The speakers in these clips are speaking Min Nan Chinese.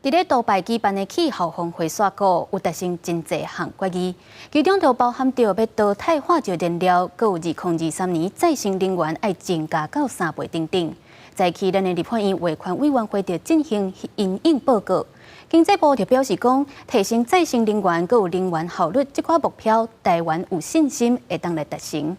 佇咧杜拜舉辦的氣候峰會煞閣有達成真濟項決議，其中就包含著欲淘汰化石燃料，閣有2023年再生能源愛增加到3倍等等。早起咱的立法院衛環委員會就進行因應報告，經濟部就表示講，提升再生能源閣有能源效率這款目標，台灣有信心會當來達成。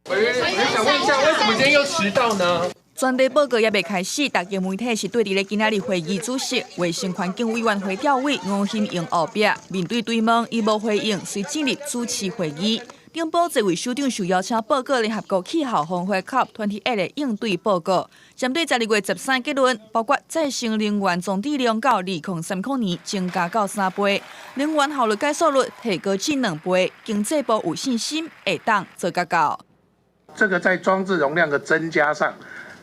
我想問一下，為什麼今天又遲到呢？專題報告猶未開始，逐家媒體是對佇咧今仔日會議主席衛生環境委員會主委吳欣盈後壁，面對追問，伊無回應，隨進入主持會議。頂晡這位首長受邀請報告聯合國氣候峰會 COP28 的應對報告，針對12月13結論，包括再生能源裝置量到2030年增加到3倍，能源效率改速率提高至2倍，經濟部有信心會當做甲到。這個在裝置容量的增加上，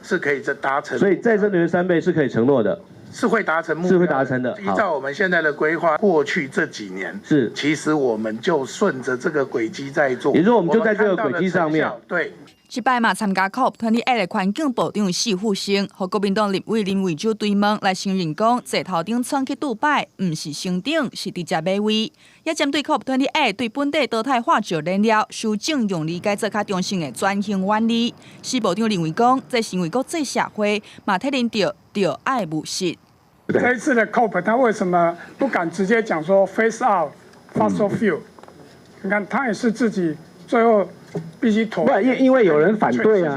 是可以這達成，所以再生能源三倍是可以承諾的，是會達成目標，是會達成的。依照我們現在的規劃，過去這幾年其實我們就順着這個軌跡在做，也就是我們就在這個軌跡上面。對。這擺嘛參加 COP28 的環境部長史富生，予國民黨立委林為洲追問來承認講，坐頭等艙去杜拜，毋是升等，是直接買位。也針對 COP28 對本地淘汰化石燃料，修正用字改做較中性的轉型原理。史部長認為講，這是因為國際社會嘛體認著著愛務實。這一次的 COP，他為什麼不敢直接講說 phase out fossil fuel？你看，他也是自己最後必須妥協。因為有人反對啊。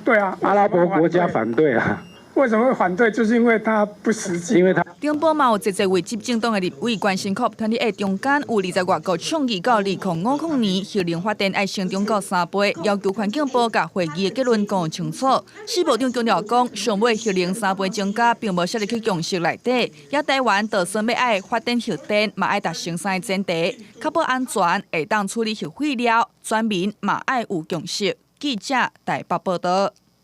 對啊，阿拉伯國家反對啊。為什麼會反對？就是因為他不實際。因為他頂晡嘛有濟濟位執政黨的立委關心 COP28 中間有20外國倡議到2050年核能發電愛成長到3倍，要求環境部共會議的結論講清楚。史部長強調講，上尾核能三倍增加，並無寫入去共識內底。也台灣就算欲愛發展核電，嘛愛達成三個前提，確保安全，會當處理核廢料，全民嘛愛有共識。記者台北報道。